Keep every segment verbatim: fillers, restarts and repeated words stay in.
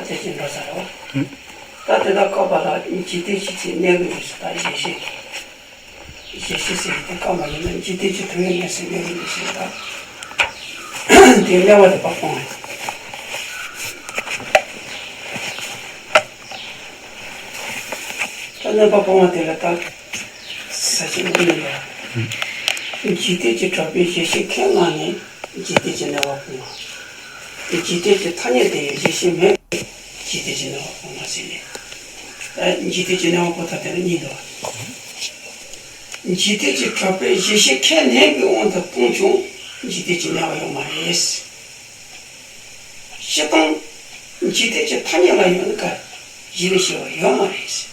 དེ་བཞིན་འགྲོ་ས་རེད་བ། ད་དེ་དག་བཀག་པ་ལ་འཇིག་རྟེན་གྱི་ཚེ་གནས་ཀྱི་འདུག་ཟེར། ད་ཞེ་ཤེས། ཞེ་ཤེས་ཟེར་གྱི་དེ་བཀག་པ་ཡིན་ན་འཇིག་རྟེན་གྱི་ཐོད་རྒལ་ངེས་སུ་གནས་ཀྱི་འདུག་ཟེར། ད་དེ་གནས་པ་དེ་དཔང་བ། ད་གནས་པ་སྤོང་བ་དེ་ལ་ད་ས་བཅད་དངོས་ཡིན་ལ། འཇིག་རྟེན་གྱི་གྲགས་པས་ཞེ་ཤེས་ཁས་བླངས་ནས་འཇིག་རྟེན་གྱི་གནས་པ་སྤོང་བ། འཇིག་རྟེན་གྱི་ཐ་སྙད་དེ་ཡང་ཞེ་ཤེས་མེད་པས་འཇིག་རྟེན་གྱི་གནས་པ་སྤོང་བ་ཟེར་ནས། ད་འཇིག་རྟེན་གྱི་གནས་པ་སྤོང་ཐབས་དེ་ལ་གཉིས་འདུག་འཇིག་རྟེན་གྱི་གྲགས་པས་ཞེ་ཤེས་ཁས་ལེན་པའི་དབང་དུ་བཏང་ཀྱང་འཇིག་རྟེན་གྱི་གནས་པ་ཡོད་མ་རེད། སྤྱིར་བཏང་། འཇིག་རྟེན་གྱི་ཐ་སྙད་ལ་ཡང་ནི་ག་གཞི་ལས་སྐྱེ་བ་ཡོད་མ་རེད།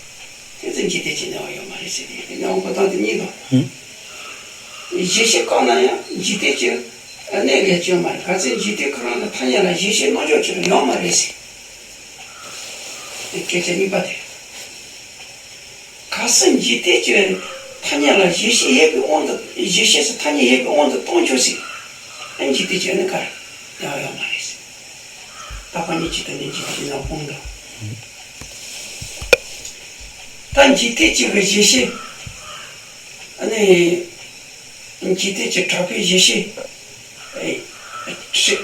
དེ་ཚོ་འཇིག་རྟེན་གྱི་གནས་པ་ཡོད་མ་རེད་ཟེར་ཏེ་གནས་པ་སྤོང་སྟངས་དེ་གཉིས་དང་། ཞེ་ཤེས་བཀག་ན་ཡང་འཇིག་རྟེན་གྱི་གནས་ལས་སྐྱེ་བ་མ་རེད། ག་ཚོད་འཇིག་རྟེན་ཁོ་རང་གི་ཐ་སྙད་ལ་ཞེ་ཤེས་རྣམ་འཇོག་བྱེད་པ་ཡོད་མ་རེད་ཟེར། དེ་སྐད་ཆ་གཉིས་པ་དེ། གལ་སྲིད་འཇིག་རྟེན་གྱི་ཐ་སྙད་ལ་ཞེ་ཤེས་ཡོད་པའི་དབང་དུ། ཞེ་ཤེས་སུ་ཐ་སྙད་ཡོད་པའི་དབང་དུ་བཏང་ཆོག་ཟེར། ཨ་འཇིག་རྟེན་གྱི་ནི་ག་རེ་ཡང་ཡོད་མ་རེད་ཟེར། རྟག་པ་ཉིད་ཀྱིས་སྟོང་ནས་འཇིག་རྟེན་གྱི་ནང་སྤོང་དང་། ད་འཇིག་རྟེན་གྱི་གི་ཞེ་ཤེས། ཨ་ནི། འཇིག་རྟེན་གྱི་གྲགས་པའི་ཞེ་ཤེས། ཨེ། ཁྲི།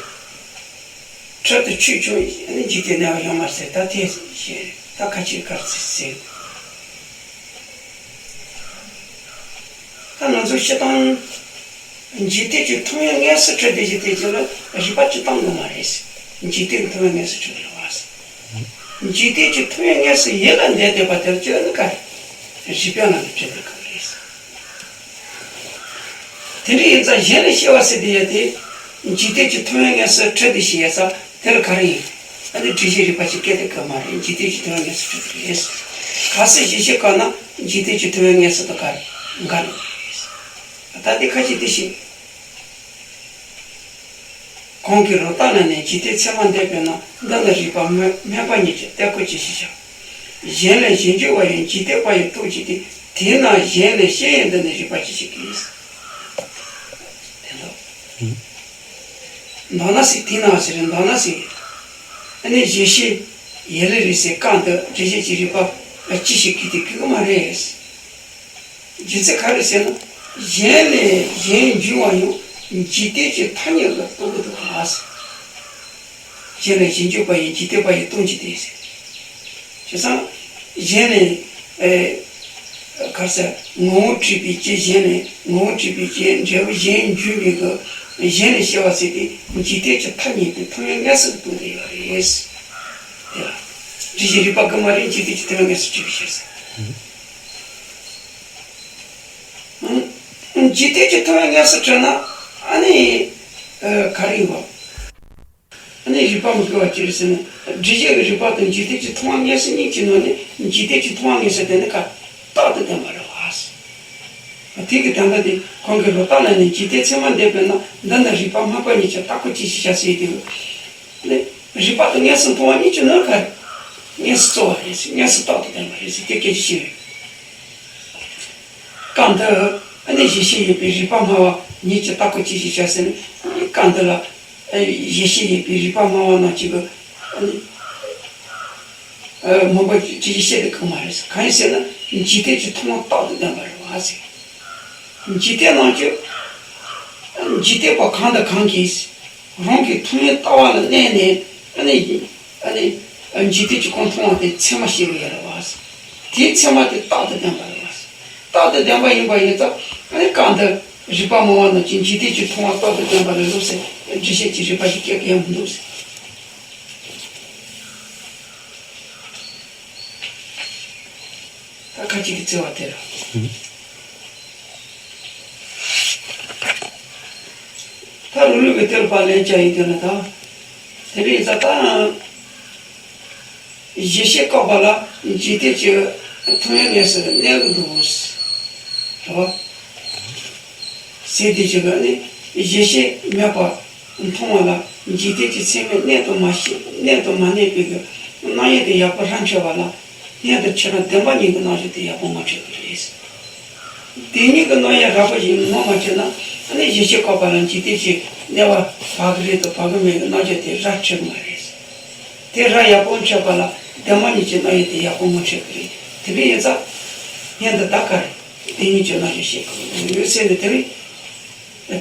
ཁྲི་དུ་ཆུད་ཀྱང་ཨ་ནི་འཇིག་རྟེན་གནས་པ་ཡོད་མ་རེད་ཟེར། ད་དེ་ཞེས་ད་ཁ་ཅིག་ག་རེ་ཟེར། ད་ང་ཚོ་སྤྱིར་བཏང་། འཇིག་རྟེན་གྱི་ཐོད་རྒལ་དངོས་སུ་འཁྲུལ་ཏེ་ཞེས་དེ་ཅིག་ལ་རིགས་པ་ཅིག་བཏང་དགོས་མ་རེད། འཇིག་རྟེན་གྱི་ཐོད་རྒལ་དངོས་སུ་འཁྲུལ་གྱི་རེད་བ། འཇིག་རྟེན་གྱི་ཐོད་རྒལ་དངོས་སུ་ཡིད་ལ་འདོད་བསྡད་པ་དེར་ཅི་ནི་ག་རེད། རིགས་པའི་ངང་ནས་འཁྲུལ་བསྡད་དགོས་རེད། དེ་འདྲ་ཡིན་ཙང་གཞན་ལས་སྐྱེ་བ་ཟེར་དེ་ཡོད་དེ། འཇིག་རྟེན་གྱི་ཐོད་རྒལ་དངོས་སུ་འཁྲུལ་ཏེ་ཞེས་ཡོད་ཙང་དེ་ལ་ག་རེ་ཡིན། ཨ་ནི་སྒྲིབ་བྱེད་རིགས་པ་ཅིག་སྐྱེ་བསྡད་དགོས་མ་རེད། འཇིག་རྟེན་གྱི་ཐོད་རྒལ་དངོས་སུ་འཁྲུལ་ཏེ་རེད། གལ་སྲིད་ཞེ་ཤེས་བཀག་ན་འཇིག་རྟེན་གྱི་ཐོད་རྒལ་དངོས་སུ་དང་ག་རེ་འགལ་ནི་རེད། ད་དེ་ཁ་ཅིག་དེ་ཤེས། གང་གི་རང་རྟགས་ལས་ནི་འཇིག་རྟེན་ཚད་མར་འདོད་པས་ན། འདི་ནི་རིགས་པ་སྨོས། སྨོས་པ་ཉིད་ཀྱིས་གཏན་འཁོར་ཅི་ཞིག་བྱ། གཞན་ལས་གཞན་འབྱུང་བ་ཡང་འཇིག་རྟེན་པ་ཡིས་སྟོང་ཅི་སྟེ། དེས་ན་གཞན་ལས་སྐྱེ་ཡང་འདི་ནི་རིགས་པ་ཅི་ཞིག་གིས། དེ་ལྟར། མདོར་ན་ཟེར། དེས་ན་ཟེར། མདོར་ན་ཟེར། ཨ་ནི་ཞེ་ཤེས་ཡིད་ལ་རེད་ཟེར་སྐབས་འདིར་སྒྲིབ་བྱེད་ཀྱི་རིགས་པ་ཅི་ཞིག་གིས་དེ་གོ་གི་མ་རེད། རྒྱུ་མཚན་ག་རེ་ཟེར་ན། གཞན་ལས་གཞན་འབྱུང་བ་ཡང་འཇིག་རྟེན་གྱི་ཐ་སྙད་ལ་རྟོགས་ཀྱི་འདུག་ག་ཟེར། གཞན་ལས་གཞན་འབྱུང་བ་ཡང་འཇིག་རྟེན་པ་ཡིས་སྟོང་ཅི་སྟེ་ཟེར། བྱས་ཙང་གཞན་ལས། ཨེ། ག་རེ་ཟེར། ངོ་བོ་འཁྲུལ་པའི་རྐྱེན། གཞན་ལས་ངོ་བོ་འཁྲུལ་པའི་རྐྱེན། འབྲས་བུ་གཞན་འབྱུང་བའི་གི་གཞན་ལས་སྐྱེ་བ་ཟེར་དེ་འཇིག་རྟེན་གྱི་ཐ་སྙད་དེ་ཐོད་རྒལ་དངོས་སུ་རྟོགས་བསྡད་ཡོད་རེད། དེ་ལ་སྒྲིབ་བྱེད་རིགས་པ་དགོས་མ་རེད། འཇིག་རྟེན་གྱི་ཐོད་རྒལ་དངོས་སུ་འཁྲུལ་བའི་ཕྱིར་ཟེར། འཇིག་རྟེན་གྱི་ཐོད་རྒལ་དངོས་སུ་འཁྲུལ་ན་ཨ་ནི། ཨ། ག་རེ་ཡིན་པ། ཨ་ནི་རིགས་པ་མི་དགོས་པ་ཅི་རེད་ཟེར་ན། སྒྲིབ་བྱེད་ཀྱི་རིགས་པ་དང་འཇིག་རྟེན་གྱི་མཐོང་བ་དངོས་སུ་གཉིས་ཀྱི་ནང་ནས་འཇིག་རྟེན་གྱི་མཐོང་བ་དངོས་སུ་དེ་ནི་ག་རྟག་ཏུ་ལྡན་པ་རེད་བ། དེ་གི་དོན་དག་དེ་གང་གི་རང་རྟགས་ལས་ནི་འཇིག་རྟེན་ཚད་མར་འདོད་པས་ན། འདི་ནི་རིགས་པ་སྨོས་པ་ཉིད་ཀྱིས་གཏན་འཁོར་ཅི་ཞིག་བྱ་ཟེར་དུས། ནི་རིགས་པ་དང་དངོས་སུ་མཐོང་བ་གཉིས་ཀྱི་ནང་ག་རེ། དངོས་སུ་གཙོ་བོ་རེད་ཟེར། དངོས་སུ་རྟག་ཏུ་ལྡན་པ་རེད་ཟེར་དེ་སྐད་ཆ་བཤད་རེད། སྐབས་འདིར་ཨ་ནི་ཞེ་ཤེས་ཡོད་པའི་རིགས་པ་སྨྲ་བ་ཉིད་ཀྱིས་གཏན་འཁོར་ཅི་ཞིག་བྱ་ཟེར་ན། སྐབས་འདི་ལ་ཨ་ཞེ་ཤེས་ཡོད་པའི་རིགས་པ་སྨྲ་བ་རྣམས་ཀྱིས་ཨ་ནི་ཨ་སྨོན་པ་ཅི་ཞིག་བཤད་དེ་གང་མ་རེད་ཟེར། གང་ཡིན་ཟེར་ན་འཇིག་རྟེན་གྱི་མཐོང་བ་རྟག་ཏུ་ལྡན་པ་རེད་བ་ཟེར། འཇིག་རྟེན་ནང་གི་འཇིག་རྟེན་པ་གང་དང་གང་གིས་རང་གི་མཐོང་བའི་ལྟ་བ་ལ་གནས་ནས་ཨ་ནི་ཨ་ནི་འཇིག་རྟེན་གྱི་ཁོང་མཐོང་བ་དེ་ཚད་མ་ཞེས་པ་ཡོད་རེད་བ། དེའི་ཚད་མ་དེ་རྟག་ཏུ་ལྡན་པ་རེད་བ། རྟག་ཏུ་ལྡན་པ་ཡིན་པ་ཡིན་ཙང་ཨ་ནི་སྐབས་འདིར་རིགས་པ་སྨྲ་བ་རྣམས་ཀྱིས་འཇིག་རྟེན་གྱི་མཐོང་བ་རྟག་ཏུ་ལྡན་པ་རེད་ཟེར། སྒྲིབ་བྱེད་ཀྱི་རིགས་པ་ཞིག་སྐྱེ་གི་ཡང་མི་འདུག་ཟེར། ད་ཁ་ཅིག་གིས་བརྩི་བ་དེ་རེད། ད་རུ་ལུགས་ཀྱི་དེར་པ་ལན་བྱ་ཡིན་དེ་ལ་ད། དེ་རིང་ད་ལྟ་ཞེ་ཤེས་བཀག་པ་ལ་འཇིག་རྟེན་གྱི་ཐོད་རྒལ་དངོས་སུ་གནས་ཀྱི་འདུག་ཟེར་བ། ཟེར་དེ་བྱེད་པ་ནི་ཞེ་ཤེས་མེད་པར་མཐོང་བ་ལ་འཇིག་རྟེན་གྱི་ཚད་མས་གནས་དང་མ་གནས་དང་མ་གནས་པའི་གི་རྣམ་དབྱེ་དེ་ཡག་པོ་ར་འཕྲོད་པ་ལ། སྔོན་དུ་ཁྱེད་རང་བདེན་པ་གཉིས་ཀྱི་རྣམ་གཞག་དེ་ཡག་པོ་མ་འཕྲོད་པ་རེད། དེ་གཉིས་ཀྱི་རྣམ་དབྱེ་ར་སྤྲོད་ཅིག་ངོ་མ་འཕྲོད་ན་ཨ་ནི་ཞེ་ཤེས་བཀག་པ་ལ་འཇིག་རྟེན་གྱི་གནས་པ་བག་གི་རེད་དང་བག་གི་མེད་ཀྱི་རྣམ་གཞག་དེ་ར་འཕྲོད་མ་རེད། དེ་ར་ཡག་པོ་འཕྲད་པ་ལ་བདེན་པ་གཉིས་ཀྱི་རྣམ་དབྱེ་དེ་ཡག་པོ་མི་འཕྲད་ཀྱི་རེད། དེ་འདྲ་ཡིན་ཙང་། སྔོན་དུ་ད་ག་རེ་བདེན་གཉིས་ཀྱི་རྣམ་དབྱེ་བཤད་དགོས་ཡོད་ཟེར་ནས་དེ་རེད།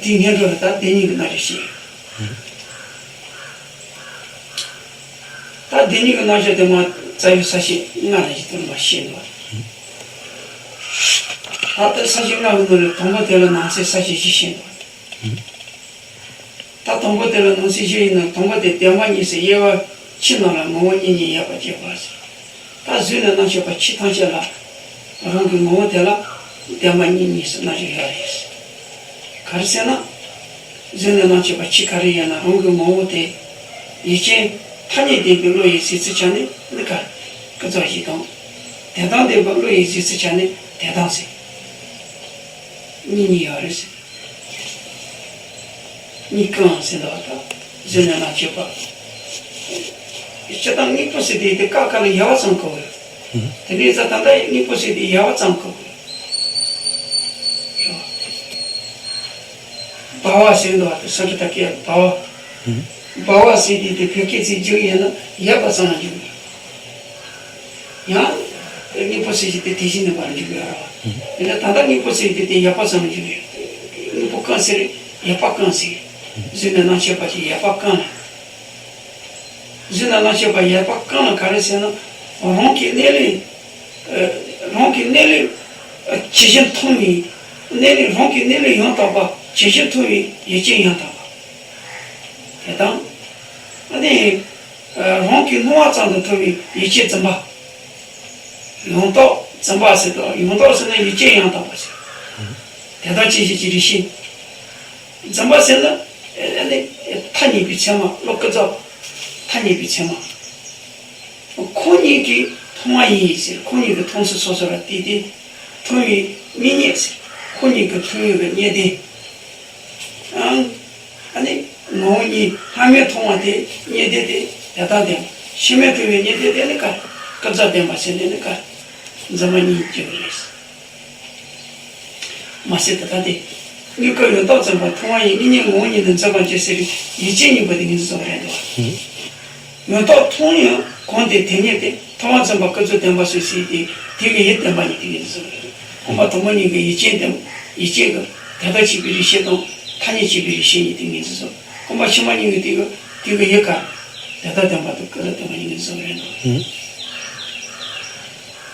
དེའི་སྔོན་འགྲོ་ལ་ད་བདེན་གཉིས་ཀྱི་རྣམ་དབྱེ་བཤད་ཡོད། ད་བདེན་གཉིས་ཀྱི་རྣམ་དབྱེ་དེ་མ་རྩ་བའི་ས་བཅད་ལྔ་ལ་ཡིད་དུ་མ་བཤད་འདུག་བ། ད་ལྟ་ས་བཅད་ལྔ་གི་ནང་ནས་དང་པོ་དེ་ལ་ནང་གསེས་ས་བཅད་བཞི་བཤད་འདུག་བ། ད་དང་པོ་དེ་ལ་ནང་གསེས་བཞི་ཡིན་ན། དང་པོ་དེ་བདེན་པ་གཉིས་སུ་དབྱེ་བ་ཕྱི་ནང་ལ་ངོ་བོ་གཉིས་གཉིས་ཡོད་པ་བརྗོད་པ་ཟེར། ད་གཟུགས་ནས་རྣམ་དཔྱོད་པ་ཕྱི་ཐམས་ཅད་ལ་རང་གི་ངོ་བོ་དེ་ལ་བདེན་པ་གཉིས་གཉིས་སུ་རྣམ་དཔྱོད་ཡོད་རེད། ག་རེ་ཟེར་ན། གཟུགས་ནས་རྣམ་དཔྱོད་པ་ཕྱི་ག་རེ་ཡོད་ན་རང་གི་ངོ་བོ་དེ། ཡུལ་ཅན་ཐ་སྙད་ལྡན་པའི་བློ་ཡི་གཟིགས་ཚུལ་ཆ་ནས་ནི་ག་ཀུན་རྫོབ་བཞི་དང་། དོན་དམ་ལྡན་པའི་བློ་ཡི་གཟིགས་ཚུལ་ཆ་ནས་དོན་དམ་ཟེར། གཉིས་གཉིས་ཡོད་རེད་ཟེར། གཉིས་གང་ཟེར་འདུག་བ། ད་གཟུགས་ནས་རྣམ་དཔྱོད་པ། སྤྱིར་བཏང་དངོས་པོ་ཟེར་དེ་དེ་ཀ་ཁ་ལ་ཡལ་བ་ཙམ་གོ་གི་ཡོད། དེ་འདྲ་ཡིན་ཙང་ད་ལྟ་དངོས་པོ་ཟེར་དེ་ཡལ་བ་ཙམ་གོ་གི་ཡོད། སྦ་བ་ཟེར་འདུག་བ། དེ་སཾ་སྐྲྀ་ཏ་སྐད་ཡང་སྦ་བ། སྦ་བ་ཟེར་དེ་དེ་བོད་སྐད་ཚིག་འཇུག་ཡིན་ན་ཡལ་བ་ཙམ་ལ་འཇུག་གི་ཡོད། ཡང་། དངོས་པོ་ཟེར་གྱི་དེ་དེ་བཞིན་ནི་མར་འཇུག་ཡོད་རེད་བ། དེ་ནས་ད་ལྟ་དངོས་པོ་ཟེར་གྱི་དེ་ཡལ་བ་ཙམ་འཇུག་ཡོད། དངོས་པོ་གང་ཟེར། ཡལ་བ་གང་ཟེར། གཟུགས་ནས་རྣམ་དཔྱོད་པ་ཅིག་ཡལ་བ་གང་ལ། གཟུགས་ནས་རྣམ་དཔྱོད་པ་ཡལ་བ་གང་ལ་ག་རེ་ཟེར་ན། རང་གི་གནས་ལུགས། རང་གི་གནས་ལུགས་ཇི་བཞིན་མཐོང་བའི། གནས་ལུགས་རང་གི་གནས་ལུགས་ཡང་དག་པ་ཇི་བཞིན་མཐོང་བའི་ཡུལ་ཅན་ཡང་དག་པ། དེ་དང་། ཨ་ནི། རང་གི་སྣང་བ་ཙམ་དུ་མཐོང་བའི་ཡུལ་ཅན་བརྫུན་པ། ཡང་དག་བརྫུན་པ་ཟེར་དང་ཡང་དག་ཟེར་ན་ཡུལ་ཅན་ཡང་དག་པ་ཟེར། དེ་དག་ཅན་ཞིག་གི་རིགས་ཤེས། བརྫུན་པ་ཟེར་ན། ཨ་ནི། ཐ་སྙད་པའི་ཚད་མ་བློ་ཀུན་རྫོབ། ཐ་སྙད་པའི་ཚད་མ། ཁོང་ཉིད་ཀྱིས་མཐོང་བ་ཡིན་ཟེར། ཁོང་ཉིད་ཀྱིས་མཐོང་ཚུལ་སོ་སོ་ལ་བལྟས་ཏེ། མཐོང་བའི་མིག་ཉིད་ཟེར། ཁོང་ཉིད་ཀྱིས་མཐོང་བའི་གི་གནས་དེ། ཨང་། ཨ་ནི། ངོ་བོ་ཉིད་སྔ་མས་མཐོང་བ་དེ་གནས་དེ་དེ་དེ་དག་བདེན་པ། ཕྱི་མས་མཐོང་བའི་གནས་དེ་དེ་ནི་ག་ཀུན་རྫོབ་བདེན་པ་ཟེར་ནས་ནི་ག་བརྫུན་པ་གཉིས་ཀྱི་རེད། མ་ཟད་ད་ལྟ་དེ། དངོས་ཀུན་ཡང་དག་བརྫུན་པ་མཐོང་བ་ཡིན། གཉིས་གཉིས་ངོ་བོ་ཉིད་ནི་འཛིན་པ་ཅན་ཟེར་བའི་ཡུལ་ཅན་གཉིས་པོ་དེ་ངོས་འཛིན་རྫོགས་རེད་འདུག་བ། ཡང་དག་མཐོང་ཡང་གང་དེ་དེ་ཉིད་དེ། མཐོང་བ་བརྫུན་པ་ཀུན་རྫོབ་བདེན་པ་སོ་ཟེར་ཏེ། དེ་གི་ཡུལ་བདེན་པ་ཉིད་དེ་ངོས་འཛིན་རྫོགས་རེད། སྟོང་པ་དང་པོ་ཉིད་ཀྱི་ཡུལ་ཅན་བདེན། ཡུལ་ཅན་གྱི་དོན་དམ་བྱས་པའི་རིགས་ཤེས་དང་ཐ་སྙད་བྱས་པའི་རིགས་ཤེས་ཉིད་དེ་ངོས་འཛིན་རྫོགས། སྟོང་པ་ཕྱི་མ་གཉིས་ཀྱི་དེ་གི་དེ་གི་ཡུལ་ག་དོན་དམ་བདེན་པ་དང་ཀུན་རྫོབ་བདེན་པ་ཉིད་ངོས་འཛིན་རྫོགས་རེད་འདུག་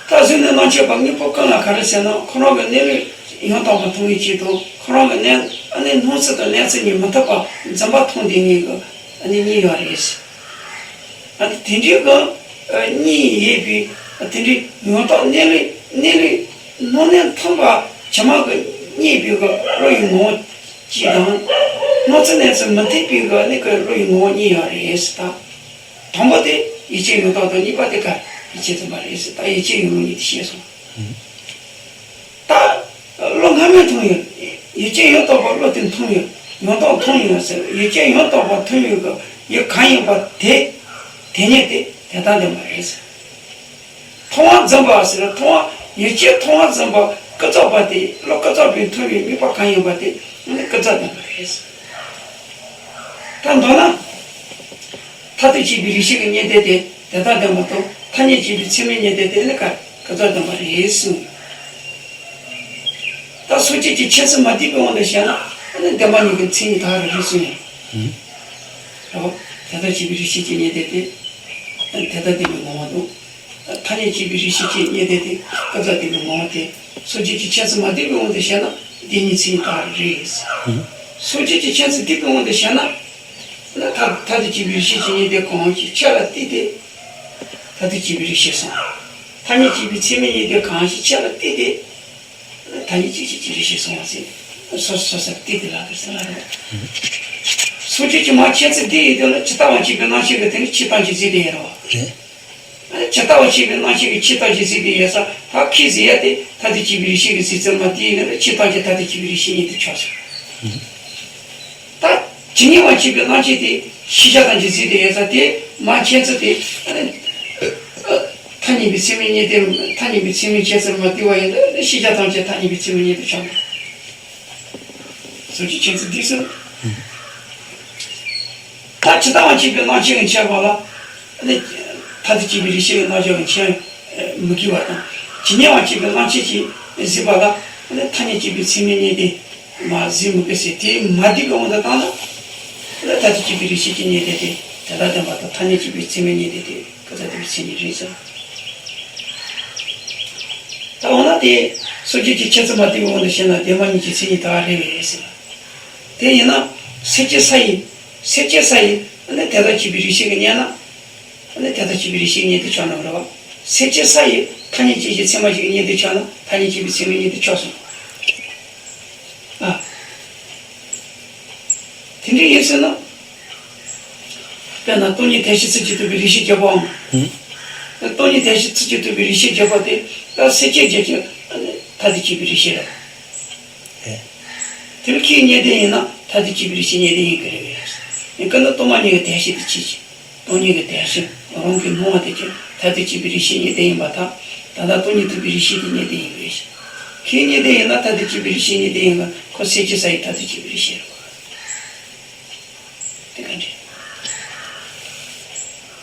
ད་གཟུགས་ནས་རྣམ་དཔྱོད་པ་དངོས་པོ་ཀུན་ལ་ག་རེ་ཟེར་ན། ཁོ་རང་གི་གནས་ལུགས་ཡང་དག་པར་མཐོང་བའི་ཆེད་དུ། ཁོ་རང་གི་གནས། ཨ་ནི་སྣང་ཚུལ་དང་གནས་ཚུལ་གཉིས་མི་མཐུན་པ་བརྫུན་པ་མཐོང་དེ་གཉིས་ཀྱི་ཨ་ནི་གཉིས་ཡོད་རེད། ཨ་ནི་དེ་འདྲའི་གི་གཉིས་ཡོད་པའི་དེ་འདྲའི་ཡང་དག་གནས་ལུགས། གནས་ལུགས་སྣང་གནས་མཐུན་པ་ཇི་མ་གི་རྙེད་པའི་གི་བློ་ཡི་ངོ་བོ་གཅིག་དང་། སྣང་ཚུལ་གནས་ཚུལ་མི་མཐུན་པའི་གི་ཨ་ནི་གི་བློ་ཡི་ངོ་བོ་གཉིས་ཡོད་རེད་ཟེར། ད། དང་པོ་དེ་ཡུལ་ཅན་ཡང་དག་དང་། གཉིས་པ་དེ་ག་ཡུལ་ཅན་བརྫུན་པ་རེད་ཟེར། ད་ཡུལ་ཅན་ཡང་དག་གཉིས་དེ་ཤེས་སོང་། ད་བློ་སྔ་མས་མཐོང་ཡོད། ཡུལ་ཅན་ཡང་དག་པ་བློ་དེ་མཐོང་ཡོད། ཡང་དག་མཐོང་ཡོད་ཟེར། ཡུལ་ཅན་ཡང་དག་པ་མཐོང་ཡོད་གི་ཡུལ་གང་ཡིན་པ་དེ། དེ་ཉིད་དེ་དོན་དམ་བདེན་པ་རེད་ཟེར། མཐོང་བ་བརྫུན་པ་ཟེར། མཐོང་བ་ཡུལ་ཅན་མཐོང་བ་བརྫུན་པ་ཀུན་རྫོབ་པ་དེ། བློ་ཀུན་རྫོབ་པས་མཐོང་བའི་དམིགས་པ་གང་ཡིན་པ་དེ་ནི་ཀུན་རྫོབ་བདེན་པ་རེད་ཟེར། ད་མདོར་ན། མཐར་ཐུག་བྱས་པའི་རིགས་ཤེས་ཀྱི་གནས་དེ་དེ་དོན་དམ་བདེན་པ་དང་། ཐ་སྙད་བྱས་པའི་ཚད་མའི་གནས་དེ་དེ་ནི་ག་ཀུན་རྫོབ་བདེན་པ་རེད་གསུངས། ད་སོ་སྐྱེ་གི་ཁྱད་ཚུལ་མ་བསྡུས་པའི་དབང་དུ་བྱས་ན། ཨ་ནི་བདེན་པ་གཉིས་ཀྱི་མཚན་ཉིད་དག་རེད་གསུངས་ཡང་། རེད་བ། དོན་དམ་བྱས་པའི་རིགས་ཤེས་ཀྱི་གནས་དེ་དེ། དོན་དམ་བདེན་པའི་ངོ་བོ་དང་། ཐ་སྙད་བྱས་པའི་རིགས་ཤེས་ཀྱི་གནས་དེ་དེ་ཀུན་རྫོབ་བདེན་པའི་ངོ་བོ་དེ། སོ་སྐྱེ་གི་ཁྱད་ཚུལ་མ་བསྡུས་པའི་དབང་དུ་བྱས་ན་དེ་གཉིས་མཚན་ཉིད་དག་རེད། སོ་སྐྱེ་གི་ཁྱད་ཚུལ་བསྡུས་པའི་དབང་དུ་བྱས་ན། ན་མཐར་མཐར་ཐུག་བྱས་པའི་རིགས་ཤེས་ཀྱི་གནས་དེ་གང་ཞིག་ཁྱད་ལ་བལྟས་ཏེ། མཐར་ཐུག་བྱས་པའི་རིགས་ཤེས་སོང་། ཐ་སྙད་བྱས་པའི་ཚད་མའི་གནས་དེ་གང་ཞིག་ཁྱད་ལ་བལྟས་ཏེ། ཐ་སྙད་བྱས་བྱས་ཀྱི་རིགས་ཤེས་སོང་བ་ཟེར། སོ་སོ་སོར་བལྟས་ཏེ་ལབ་དགོས་ཟེར་ལ་རེད། སོ་སྐྱེ་གི་མ་ཁྱད་ཚུལ་འདི་ཡིན་དུས་ན་ཇི་ལྟ་བ་བྱས་པའི་རྣམ་ཤེས་ཀྱི་དེ་ནི་ཕྱི་ཐམས་ཅད་གཟིགས་ཏེ་ཡོད་རེད་བ། རེད། ཇི་ལྟ་བ་བྱས་པའི་རྣམ་ཤེས་ཀྱིས་ཕྱི་ཐམས་ཅད་གཟིགས་ཏེ་ཡོད་ས། ད་ཁོས་གཟིགས་ཡ་དེ་མཐར་ཐུག་བྱས་པའི་རིགས་ཤེས་ཀྱི་གཟིགས་ཚུལ་མ་དེ་ཡིན་ན་ཕྱི་ཐམས་ཅད་མཐར་ཐུག་བྱས་པའི་རིགས་ཤེས་ཉིད་དུ་ཆགས་སོང་། ད་ཇི་སྙེད་པ་བྱས་པའི་རྣམ་ཤེས་དེ་ཤེས་བྱ་ཐམས་ཅད་གཟིགས་ཏེ་ཡོད་ས་དེ་མ་ཁྱད་ཚུལ་དེ། ཨ་ནི། ཐ་སྙད་པའི་ཚད་མའི་གནས་དེ། ཐ་སྙད་པའི་ཚད་མའི་ཁྱད་ཚུལ་མ་བསྡུས་པ་ཡིན་ན་ཤེས་བྱ་ཐམས་ཅད་ཐ་སྙད་པའི་ཚད་མའི་གནས་དུ་ཆགས་སོང་། སོ་སྐྱེ་ཁྱད་ཚུལ་འདི་ཟེར། ད་ཇི་ལྟ་བ་བྱས་པའི་རྣམ་ཤེས་ཀྱིས་ཁྱད་པར་ལ། ནི་མཐར་ཐུག་དཔྱོད་པའི་རིགས་ཤེས་ཀྱི་རྣམ་གཞག་གི་མཁྱེན་མི་དགོས་པ་དང་། ཇི་སྙེད་པ་བྱས་པའི་བླང་བྱ་ཅིག་གཟིགས་པ་ལ་ནི་ཐ་སྙད་དཔྱོད་པའི་ཚད་མས་རྙེད་དེ་མ་གཟིགས་མི་དགོས་ཟེར། དེ་མ་བསྡུས་པའི་དབང་དུ་བཏང་ན་ནི་མཐར་ཐུག་དཔྱོད་པའི་རིགས་ཤེས་ཀྱིས་རྙེད་དེ་དེ་དེ་དག་བདེན་པ་དང་། ཐ་སྙད་དཔྱོད་པའི་ཚད་མས་རྙེད་དེ་དེ་ཀུན་རྫོབ་བདེན་པའི་མཚན་ཉིད་རེད་ཟེར། ད་འོ་ན་དེ་སོ་སྐྱེ་གི་ཁྱད་ཚད་མ་བསྡུས་པའི་དབང་དུ་བྱས་ན་བདེན་པ་གཉིས་ཀྱི་མཚན་ཉིད་དག་རེད་ཟེར། དེ་ཡིན་ན་སེལ་བྱེད་ས་ཡི་སེལ་བྱེད་ས་ཡི་ནི་དེ་དག་དཔྱོད་པའི་རིགས་ཤེས་ཀྱིས་རྙེད་ན། ཨ་ནི་དེ་ལྟར་བྱས་པའི་རིགས་ཤེས་རྙེད་དུ་ཆོག་ནམ་རེད་བ། སེལ་བྱེད་ས་ཡི་ཐ་སྙད་དཔྱོད་བྱེད་ཚད་མ་ཞིག་རྙེད་དུ་ཆོག་ན་ཐ་སྙད་དཔྱོད་པའི་ཚད་མས་རྙེད་དུ་ཆོག་གསུངས། ཨ། དེ་འདྲ་ཡིན་ཟེར་ན། དཔེར་ན་སྟོང་ཉིད་དོན་བྱེད་ཚུལ་གྱིས་རྟོགས་པའི་རིགས་ཤེས་བརྒྱད་པའམ། ཨུ། སྟོང་ཉིད་དོན་བྱེད་ཚུལ་གྱིས་རྟོགས་པའི་རིགས་ཤེས་བརྒྱད་པ་དེ་ད་སེལ་བྱེད་བརྒྱད་ཀྱི་ཐ་དད་དཔྱོད་པའི་རིགས་ཤེས་རེད། ཨེ། དེ་ལ་ཁྱེད་རྙེད་དོན་ཡིན་ན་ཐ་དད་དཔྱོད་པའི་རིགས་ཤེས་རྙེད་དོན་ཡིན་གྱི་རེད། ཡིན་གྱི་ན་སྟོང་པ་ཉིད་ཀྱི་དོན་བྱེད་དེ་ཁྱེད་ཀྱི། སྟོང་ཉིད་ཀྱི་དོན་བྱེད་རང་གི་སྣང་བ་དེ་ཀྱང་ཐ་དད་དཔྱོད་པའི་རིགས་ཤེས་རྙེད་དོན་ཡིན་པར་ཐལ། ད་ལྟ་སྟོང་ཉིད་རྟོགས་པའི་རིགས་ཤེས་དེ་རྙེད་དོན་ཡིན་པའི་ཕྱིར། ཁྱེད་རྙེད་དོན་ཡིན་ན་ཐ་དད་དཔྱོད་པའི་རིགས་ཤེས་རྙེད་དོན་ཡིན་ལ་ཁོ་སེལ་བྱེད་ས་ཡི་ཐ་དད་དཔྱོད་པའི་རིགས་ཤེས་རེད། དེ་ག་འདྲ།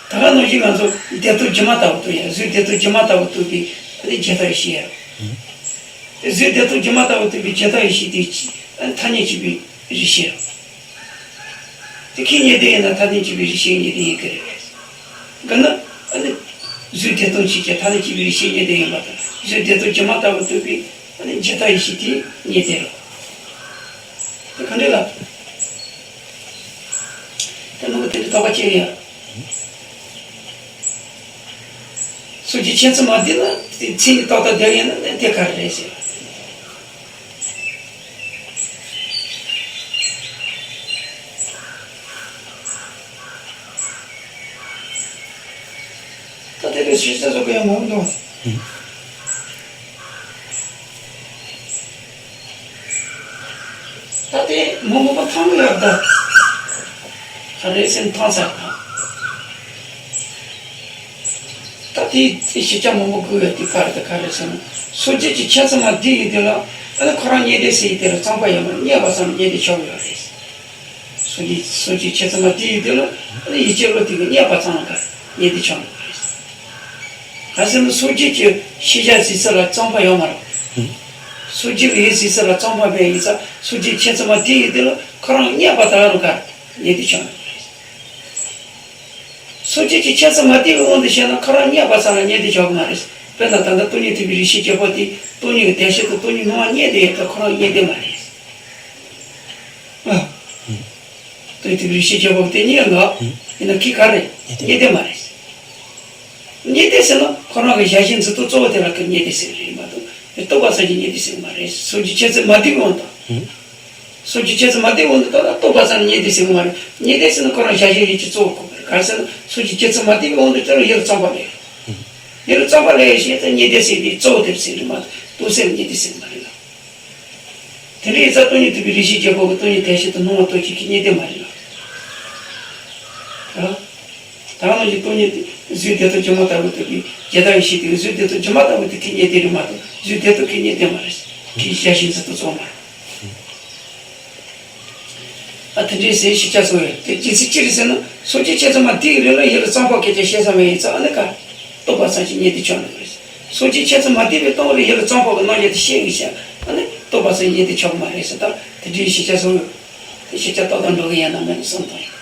ད་ག་ནང་བཞིན་ང་ཚོ་བདེན་རྟོག་སྒྱུ་མ་ལྟ་བུ་རྟོགས་ཡ། གཟུགས་བདེན་རྟོག་སྒྱུ་མ་ལྟ་བུ་རྟོགས་པའི་ཨ་ནི་བརྒྱད་རྟོག་ཡེ་ཤེས་ཡ། གཟུགས་བདེན་རྟོག་སྒྱུ་མ་ལྟ་བུ་རྟོགས་པའི་བརྒྱད་རྟོག་ཡེ་ཤེས་དེ་ཨ་ནི་ཐ་སྙད་དཔྱོད་པའི་རིགས་ཤེས་རེད། དེ་ཁྱེད་རྙེད་དོན་ཡིན་ན་ཐ་སྙད་དཔྱོད་པའི་རིགས་ཤེས་རྙེད་དོན་ཡིན་གྱི་རེད། དགོས་ན་ཨ་ནི་གཟུགས་བདེན་སྟོང་ཆོས་ཅན་ཐ་སྙད་དཔྱོད་པའི་རིགས་ཤེས་རྙེད་དོན་ཡིན་པ་དང་། གཟུགས་བདེན་སྟོང་སྒྱུ་མ་ལྟ་བུ་རྟོགས་པའི་ཨ་ནི་བརྒྱད་རྟོག་ཡེ་ཤེས་དེ་རྙེད་དོན་རེད། དེ་ག་འདྲ་ལ། དེ་ནང་གི་དེ་འདྲ་དོགས་པ་སྐྱེ་ཡ། སོ་སྐྱེ་ཁྱད་ཚད་མ་བསྡུས་ན་དེ་མཚན་ཉིད་རྟག་ཏུ་བདེན་ཡིན་ན་དེ་ག་རེ་རེད་ཟེར། ད་དེ་ལས་ཤེས་བྱ་སོགས་ཀྱི་ཡང་མང་པོ་འདུག་ད་དེ་མང་པོ་མཐོང་ཡོད་ད། ག་རེ་ཟེར་མཐོང་ཚར་ད། ད་དེ་དེ་ཤེས་བྱ་མང་པོ་དགོས་ཡོད་དེ་ག་རེ་ད་ག་རེ་ཟེར་ན། སོ་སྐྱེ་གི་ཁྱད་ཚད་མ་བསྡུས་ཡོད་དེ་ལ་ཨ་ནི་ཁོ་རང་རྙེད་དོན་ཟེར་ཡོད་དེ་ལ་རྩོམ་པ་ཡོད་མ་རྙེད་པ་ཙམ་རྙེད་དེ་ཆོག་ཡོད་རེད། སོ་སྐྱེ་སོ་སྐྱེ་ཁྱད་ཚད་མ་བསྡུས་ཡོད་དེ་ལ་ཨ་ནི་ཡིད་ཀྱི་བློ་དེ་གིས་རྙེད་པ་ཙམ་ལ་ག་རྙེད་དེ་ཆོག་ཡོད་རེད། ག་ཟེར་ན་སོ་སྐྱེ་གི་ཤེས་བྱ་ཟེར་ས་ལ་རྩོམ་པ་ཡོད་མ་རེད། སོ་སྐྱེ་གི་ཡིད་ཟེར་ས་ལ་རྩོམ་པ་མེད་ཡིན་ཙང་སོ་སྐྱེ་ཁྱད་ཚད་མ་བསྡུས་ཡོད་དེ་ལ་ཁོ་རང་རྙེད་པ་ད་རུང་ག་རྙེད་དེ་ཆོག་ཡོད་རེད། སོ་སྐྱེ་གི་ཁྱད་ཚད་མ་བསྡུས་པའི་དབང་དུ་བྱས་ན་ཁོ་རང་རྙེད་པ་ཙམ་ལ་རྙེད་དེ་ཆོག་གི་མ་རེད། དཔེར་ན་ད་ལྟ་སྟོང་ཉིད་རྟོགས་པའི་རིགས་ཤེས་བརྒྱད་པོ་དེ་སྟོང་ཉིད་ཀྱི་དོན་བྱེད་དུ་སྟོང་ཉིད་སྣང་བ་རྙེད་དེ་ཡོད་ཀྱང་ཁོ་རང་རྙེད་དེ་མ་རེད། ཨ། སྟོང་ཉིད་རྟོགས་པའི་རིགས་ཤེས་བརྒྱད་པོ་དེ་རྙེད་ལ། ཡིན་ན་ཁྱེད་ག་རེ་རྙེད་དེ་མ་རེད། རྙེད་དེ་ཟེར་ན་ཁོ་རང་གི་བྱ་བྱེད་འཛིན་སྟངས་གཙོ་བོ་དེ་ལ་ཁོ་རྙེད་དེ་ཟེར་གྱི་རེད་མ་གཏོགས་རྟོགས་པ་ཙམ་གྱིས་རྙེད་དེ་ཟེར་གྱི་མ་རེད། སོ་སྐྱེ་ཁྱད་ཚད་མ་བསྡུས་པའི་དབང་དུ། སོ་སྐྱེ་ཁྱད་ཚད་མ་བསྡུས་པའི་དབང་དུ་བཏང་ན་རྟོགས་པ་ཙམ་རྙེད་དེ་ཟེར་གྱི་མ་རེད། རྙེད་དེ་ཟེར་ན་ཁོ་རང་བྱ་བྱེད་ཡིད་ཀྱི་གཙོ་བོ་དགོས་པ་རེད། ག་རེ་ཟེར་ན་སོ་སྐྱེ་ཁྱད་ཚད་མ་བསྡུས་པའི་དབང་དུ་བཏང་ན་ཡིད་ལ་རྩོམ་པ་མེད། ཡིད་ལ་རྩོམ་པ་ལས་ཡེ་ཤེས་དང་རྙེད་དོན་ཟེར་དེ་གཙོ་བོ་དེ་ཟེར་གྱི་མ་གཏོགས་རྟོགས་ཟེར་རྙེད་དེ་ཟེར་གྱི་མ་རེད་ལ། དེ་འདྲ་ཡིན་ཙང་སྟོང་ཉིད་རྟོགས་པའི་རིགས་ཤེས་བརྒྱད་པོ་གི་སྟོང་ཉིད་དོན་བྱེད་དུ་སྣང་བ་རྟོགས་བྱེད་ཀྱི་རྙེད་དོན་མ་རེད་ལ། རེད་བ། ད་ག་ནང་བཞིན་སྟོང་ཉིད་དེ་གཟུགས་བདེན་སྟོང་སྒྱུ་མ་ལྟ་བུ་རྟོགས་པའི་བརྒྱད་རྟོག་ཡེ་ཤེས་དེ་གཟུགས་བདེན་སྟོང་སྒྱུ་མ་ལྟ་བུ་དེ་ཁོས་རྙེད་དེ་རེད་མ་གཏོགས་གཟུགས་བདེན་སྟོང་ཁོས་རྙེད་དེ་མ་རེད། ཁོས་བྱ་བྱེད་འཛིན་སྟངས་གཙོ་བོ་མ་རེད། ཨ་དེ་འདྲའི་ཟེར་ཤེས་བྱ་སོགས་ཡོད་དེ་རྒྱུ་མཚན་ཅི་རེད་ཟེར་ན་སོ་སྐྱེ་ཁྱད་ཚད་མ་དེའི་རིགས་ལ་ཡིད་ལ་རྩོམ་པ་སྐད་ཆ་བཤད་ས་མེད་ཡིན་ཙང་ཨ་ནི་ག་རྟོགས་པ་ཙམ་གྱིས་རྙེད་དེ་ཆོག་ནི་རེད། སོ་སྐྱེ་ཁྱད་ཚད་མ་བསྡུས་པའི་སྟོང་རེ་ཡིད་ལ་རྩོམ་པ་གི་རྣམ་གཞག་དེ་ཤེས་ཡིན་ཤག་ཨ་ནི་རྟོགས་པ་ཙམ་རྙེད་དེ་ཆོག་གི་མ་རེད་ཟེར། ད་དེ་འདྲའི་ཤེས་བྱ་སོགས་ཡོད་དེ་ཤེས་བྱ་ཏག་ཏག་འགྲོ་གི་ཡིན་ན་མེད་ན་བསམ་བཏང་ཡིན།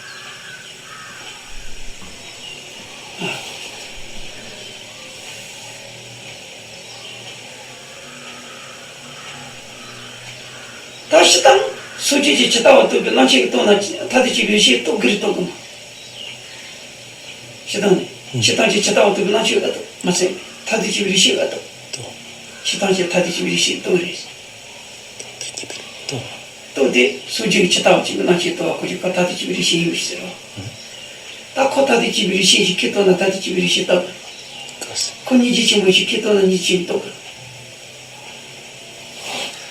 ད་སྤྱིར་བཏང་སོ་སྐྱེ་གི་ཇི་ལྟ་བ་རྟོགས་པའི་རྣམ་གཞག་གི་སྟོང་ན་ཐ་དད་དཔྱོད་པའི་རིགས་ཤེས་རྟོགས་ཀྱི་རེད་རྟོགས་ཀྱི་མ། སྤྱིར་བཏང་ནི། སྤྱིར་བཏང་གི་ཇི་ལྟ་བ་རྟོགས་པའི་རྣམ་གཞག་ལ་རྟོགས་མ་ཟད་ཐ་དད་དཔྱོད་པའི་རིགས་ཤེས་ལ་རྟོགས། སྤྱིར་བཏང་གི་ཐ་དད་དཔྱོད་པའི་རིགས་ཤེས་རྟོགས་རེད། རྟོགས་ཏེ་སོ་སྐྱེ་གི་ཇི་ལྟ་བ་གཅིག་གི་རྣམ་གཞག་རྟོགས་པ་ཁོ་ཅིག་ཁོ་ཐ་དད་དཔྱོད་པའི་རིགས་ཤེས་ཡིན་པར་ཟེར་རོ། ད་ཁོ་ཐ་དད་དཔྱོད་པའི་རིགས་ཤེས་ཤིག་ཁྱེད་རྟོགས་ན་ཐ་དད་དཔྱོད་པའི་རིགས་ཤེས་རྟོགས། ཁོ་སྙིང་རྗེ་ཆེན་པོ་ཞིག་ཁྱེད་རྟོགས་ན་སྙིང་རྗེ་ཆེན་པོ་རྟོགས།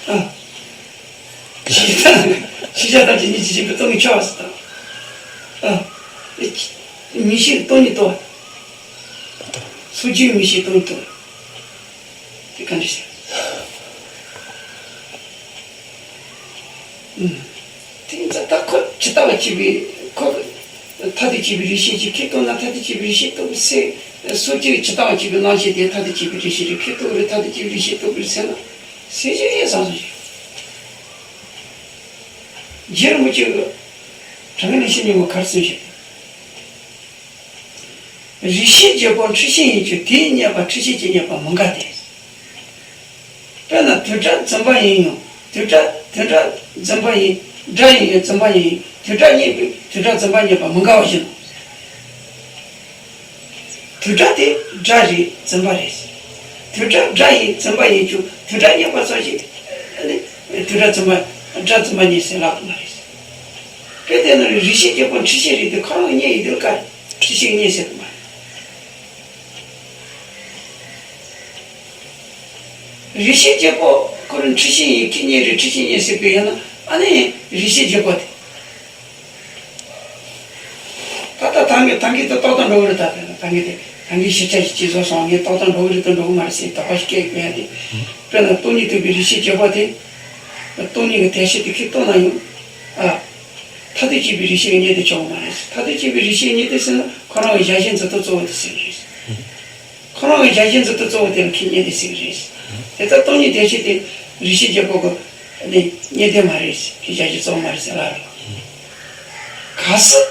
ཨ། ཤེས་བྱ་ཤེས་བྱ་ཐམས་ཅད་སྙིང་རྗེ་ཆེན་པོས་རྟོགས་ངེས་ཆོག་ཟེར་དང་། ཨ། མིག་ཤེས་སྟོང་ཉིད་རྟོགས། སོ་སྐྱེའི་མིག་ཤེས་སྟོང་ཉིད་རྟོགས། དེ་ག་འདྲ་ཞིག་ཨུམ། དེ་ཡིན་ཙང་ད་ཁོ་ཇི་ལྟ་བ་གཅིག་པའི་ཁོ། མཐའ་དང་བཅས་པའི་རིགས་ཤེས་ཀྱི་ཁྱེར་གཏོགས་ན་མཐའ་དང་བཅས་པའི་རིགས་ཤེས་རྟོགས་པའི་ཚེ། སོ་སྐྱེ་ཇི་ལྟ་བ་གཅིག་གི་རྣམ་ཤེས་དེ་མཐའ་དང་བཅས་པའི་རིགས་ཤེས་རེད། ཁྱེར་གཏོགས་རེད། མཐའ་དང་བཅས་པའི་རིགས་ཤེས་རྟོགས་པའི་ཚེ་ན་སེམས་ཅན་ཡིན་བསམ་སོང་ཞིག་རྗེ་རིན་པོ་ཆེ་གིས་དྲང་ངེས་ནས་བཤད་མྱོང་བ་ག་རེ་གསུངས་ཤིག་རིགས་ཤེས་བརྗོད་པོ་འཁྲུལ་ཤེས་ཡིན་གྱི། དེས་རྙེད་པ་འཁྲུལ་ཤེས་ཀྱིས་རྙེད་པ་མི་འགལ་ཏེ། དཔེར་ན་དུད་འགྲོ་རྫུན་པ་ཡིན་ཡང་དུད་འགྲོ་དུད་འགྲོ་རྫུན་པ་ཡིན། སྒྲ་ཡིན་ཡང་རྫུན་པ་ཡིན། དུད་འགྲོ་རྙེད་པའི་དུད་འགྲོ་རྫུན་པ་རྙེད་པ་མི་འགལ་བ་བཞིན་ནོ། དུད་འགྲོ་དེ་སྒྲ་རེད། རྫུན་པ་རེད། དུད་འགྲོ་སྒྲ་ཡིན། རྫུན་པ་ཡིན་ཀྱང་དུད་འགྲོ་རྙེད་པ་ཙམ་ཞིག་ཨ་ནི་དུད་འགྲོ་རྫུན་པ་སྒྲ་རྫུན་པ་རྙེད་ཟེར་ལབ་ཐུབ་མ་རེད། དཔེ་དེ་ནི་རིགས་ཤེས་བརྗོད་པོ་འཁྲུལ་ཤེས་རེད་དེ། ཁོ་རང་གིས་རྙེད་ཡོད་དུས་ཀ་འཁྲུལ་ཤེས་རྙེད་ཟེར་ཐུབ་མ་རེད། རིགས་ཤེས་བརྗོད་པོ་ཁོ་རང་འཁྲུལ་ཤེས་ཡིན། ཁྱེད་རྙེད་རེད། འཁྲུལ་ཤེས་རྙེད་ཟེར་དུས་ཡིན་ན་ཨ་ནི་རིགས་ཤེས་བརྗོད་པོ་དེ། ད་ལྟ་ཐང་གི་ཐང་གི་དེ་ཏོག་ཏོ་འགྲོ་གི་རེད། ད་དེ་ཐང་གི་དེ་ཐང་གི་ཤེས་བྱ་ཞིག་ཅི་བཟོ་སོང་། ངས་ཏོག་ཏོ་འགྲོ་གི་རེད་དང་འགྲོ་གི་མ་རེད་ཟེར་དོགས་པ་ཞིག་སྐྱེ་དགོས་ཡ་དེ། དཔེར་ན་སྟོང་ཉིད་རྟོགས་པའི་རིགས་ཤེས་བརྗོད་པོ་དེ། སྟོང་ཉིད་ཀྱི་དོན་ཤེས་དེ་ཁྱེར་གཏོགས་ན་ཡང་། ཨ། མཐར་ཐུག་དཔྱོད་པའི་རིགས་ཤེས་ཀྱིས་རྙེད་དེ་ཆོག་གི་མ་རེད། མཐར་ཐུག་དཔྱོད་པའི་རིགས་ཤེས་ཀྱིས་རྙེད་དེ་ཟེར་ན་ཁོ་རང་གི་གཞལ་བྱའི་འཛིན་སྟངས་གཙོ་བོ་དེ་ཟེར་གི་རེད། ཁོ་རང་གི་གཞལ་བྱའི་འཛིན་སྟངས་གཙོ་བོ་དེ་ལ་ཁྱེད་རྙེད་དེ་ཟེར་གི་རེད། དེ་ལྟར་སྟོང་ཉིད་དོན་ཤེས་དེ་རིགས་ཤེས་བརྗོད་པོ་གི་ནི་རྙེད་དེ་མ་རེད། ཁྱེད་གཞལ་བྱའི་གཙོ་བོ་མ་རེད་ཟེར་ལབ་རེད། གལ་སྲིད་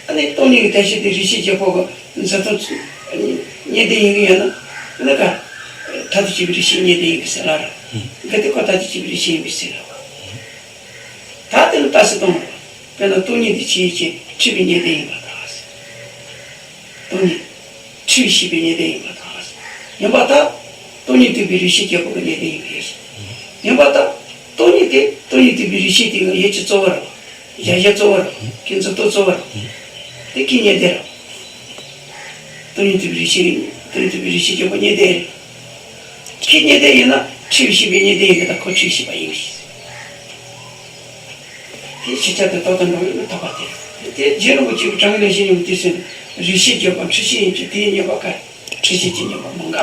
ཨ་ནི་སྟོང་ཉིད་ཀྱི་དོན་ཤེས་དེ་རིགས་ཤེས་བརྗོད་པོ་གི་འཛིན་སྟངས་རྙེད་དེ་ཡིན་གི་ཡོད་ན། ཨ་ནི་ག་མཐར་ཐུག་དཔྱོད་པའི་རིགས་ཤེས་རྙེད་དེ་ཡིན་གི་ཟེར་ལབ་རེད། གལ་ཏེ་ཁོ་མཐར་ཐུག་དཔྱོད་པའི་རིགས་ཤེས་ཡིན་པའི་ཕྱིར་རོ། ད་དེ་ལ་རྟགས་གསལ་སྟོན་རོ། དཔེར་ན་སྟོང་ཉིད་དེ་ཆོས་ཅན། འཁྲུལ་པས་རྙེད་དེ་ཡིན་པར་ཐལ། སྟོང་ཉིད་འཁྲུལ་པས་ཤེས་པས་རྙེད་དེ་ཡིན་པར་ཐལ། ཡིན་པར་ཐལ། སྟོང་ཉིད་རྟོགས་པའི་རིགས་ཤེས་བརྗོད་པོ་གིས་རྙེད་དེ་ཡིན་པའི་ཕྱིར། ཡིན་པར་ཐལ། སྟོང་ཉིད་དེ་སྟོང་ཉིད་རྟོགས་པའི་རིགས་ཤེས་དེ་གི་ཡུལ་གྱི་གཙོ་བོ་རེད། གཞལ་བྱའི་གཙོ་བོ་རེད། ཁྱེད་འཛིན་སྟངས་གཙོ་བོ་རེད། དེ་ཁྱེད་རྙེད་དེ་རེད། སྟོང་ཉིད་རྟོགས་པའི་རིགས་ཤེས། སྟོང་ཉིད་རྟོགས་པའི་རིགས་ཤེས་བརྗོད་པོ་རྙེད་དེ་རེད། ཁྱེད་རྙེད་དེ་ཡིན་ན་འཁྲུལ་པས་ཤེས་པས་རྙེད་དེ་ཡིན་གི། ད་ཁོ་འཁྲུལ་པས་ཤེས་པ་ཡིན་གི། དེ་ཕྱིར་ཆ་དེ་ཏོག་ཏོ་འགྲོ་ཡོད་ན་ཐོབ་པ་དེ། དེ་རྗེ་རིན་པོ་ཆེ་གིས་དྲང་ངེས་ལས་བཤད་མྱོང་དུས་ཟེར་ན། རིགས་ཤེས་བརྗོད་པོ་འཁྲུལ་ཤེས་ཡིན་གྱི། དེས་རྙེད་པ་ག་འཁྲུལ་ཤེས་ཀྱིས་རྙེད་པ་མི་འགལ།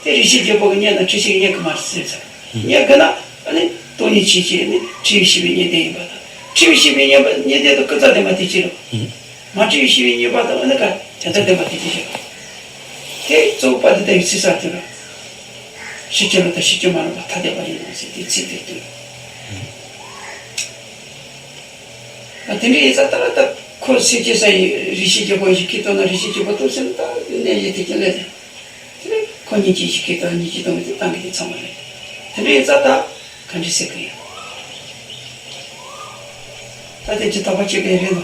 དེ་རིགས་ཤེས་བརྗོད་པོ་གིས་རྙེད་ན་འཁྲུལ་ཤེས་ཀྱིས་རྙེད་གི་མ་རེད་ཟེར་ཚར། རྙེད་དགོས་ན་ཨ་ནི་སྟོང་ཉིད་ཆོས་ཅན་ནི་འཁྲུལ་པས་ཤེས་པས་རྙེད་དེ་ཡིན་པ་དང་། འཁྲུལ་པས་ཤེས་པས་རྙེད་པ་རྙེད་དེ་དང་ཀུན་རྫོབ་བདེན་པ་དེ་གཅིག་རེད། མ་འཁྲུལ་པས་ཤེས་པས་རྙེད་པ་དང་ཨ་ནི་ག་དོན་དམ་བདེན་པ་དེ་གཅིག་བཞག་དེ་གཙོ་བོ་དཔལ་ལྡན་ལྟ་བུའི་ཚིག་གསལ་དུ་ར། ཕྱིར་ཆོས་ལ་དང་ཕྱིར་ཆོས་མ་ལོག་པ་ཐ་དད་པ་ཡིན་ནོ་ཟེར་དེ་ཚིག་དེ་སྟོན། ཨ། དེ་འདྲ་ཡིན་ཙང་ད་ལྟ་ཁོ་སེམས་ཅན་ས་ཡི་རིགས་ཤེས་བརྗོད་པོ་ཞིག་ཁྱེར་གཏོགས་ན། རིགས་ཤེས་བརྗོད་པོ་རྟོགས་ཟེར་ན་ད་གནས་ཡེ་དེ་ཀྱང་ལས་དེ། དེ་ནས་ཁོ་སྙིང་རྗེ་ཞིག་གིས་དང་སྙིང་རྗེ་གཏོང་གི་དེ་བཏང་གི་དེ་ཚང་མ་རེད། དེ་འདྲ་ཡིན་ཙང་ད་ག་འདྲ་ཟེར་གི་ཡོད། ད་དེ་ཅི་དོགས་པ་སྐྱེ་གི་རེད་དོ།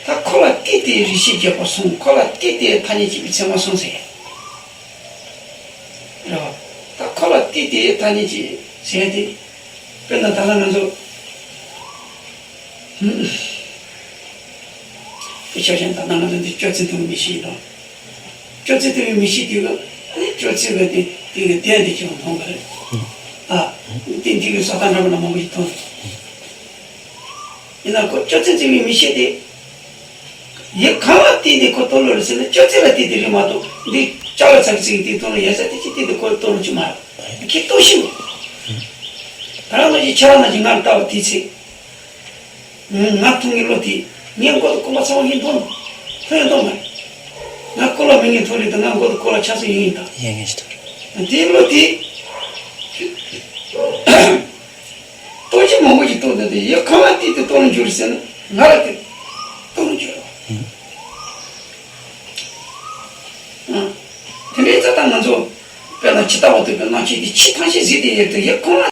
ད་ཁོ་ལ་བལྟས་ཏེ་རིགས་ཤེས་བརྗོད་པོ་སོང་། ཁོ་ལ་བལྟས་ཏེ་ཐ་སྙད་བྱེད་པའི་ཚད་མ་སོང་ཟེར། རེད་བ། ད་ཁོ་ལ་བལྟས་ཏེ་ཐ་སྙད་བྱེད་ཟེར་ཏེ། དཔེར་ན་ད་ལྟ་ང་ཚོ། དཔེ་ཆ་བཞག་ན་ད་ལྟ་ང་ཚོ་འདི་སྤྱོད་ཚུལ་མཐོང་བའི་མི་ཞིག་ཡིན་དང་། སྤྱོད་ཚུལ་མཐོང་བའི་མི་ཞིག་དེ་ག་ཨ་ནི་སྤྱོད་ཚུལ་ག་དེ་དེ་ག་དེ་འདི་ཅིག་མཐོང་གི་རེད། ཨ། དེ་འདི་ག་བཟོ་ལྟ་འདྲ་པོ་ན་མང་པོ་ཞིག་མཐོང་། ཡིན་ན་ཁོ་སྤྱོད་ཚུལ་མཐོང་བའི་མི་ཞིག་དེ། ཡུལ་གང་ལ་བལྟས་ནས་ཁོ་རྟོགས་ལོ་རེད་ཟེར་ན་སྤྱོད་ཚུལ་ལ་བལྟས་ཏེ་རེད་མ་གཏོགས། འདི་ལྕགས་ལ་ཚ་གི་ཚིག་གི་དེ་རྟོགས་ལོ་ཡ་ས་དེ་ཅི་བལྟས་ཏེ་ཁོ་རྟོགས་ལོ་ཅི་མ་རེད། ཁྱེད་རྟོགས་ཤིང་། ད་རང་ལོ་ཞིག་ཆ་ར་ན་ཞིག་ང་ལ་ལྟ་བ་དེ་ཚེ། ང་མཐོང་གི་བློ་དེ། ངའི་མགོ་དང་རྐང་པ་ཚང་མ་ཡིན་མཐོང་། མཐོང་ཡིན་མཐོང་མ་རེད། ང་ཀོ་ལ་མི་ངན་མཐོང་རེད་དང་། ང་མགོ་དང་ཀོ་ལ་ཆ་ཚང་ཡིན་ཡིན་དང་། ཡིན་ངེས་ཤིག་དང་། དེའི་བློ་དེ། རྟོག་བཅས་མང་པོ་ཞིག་རྟོགས་ཏེ་དེ་ཡུལ་གང་ལ་བལྟས་ཏེ་རྟོགས་ལ་འགྱུར་ཟེར་ན། ང་ལ་དེ་རྟོགས་ལ་འགྱུར་རོ། ཨང་། དེ་འདྲའི་རྩ་དང་ང་ཚོ། དཔེར་ན་ཇི་ལྟ་བ་རྟོགས་པའི་རྣམ་ཤེས་དེ་ཕྱི་ཐམས་ཅད་གཟིགས་ཏེ་ཡོད་དེ་ཡུལ་གང་ལ།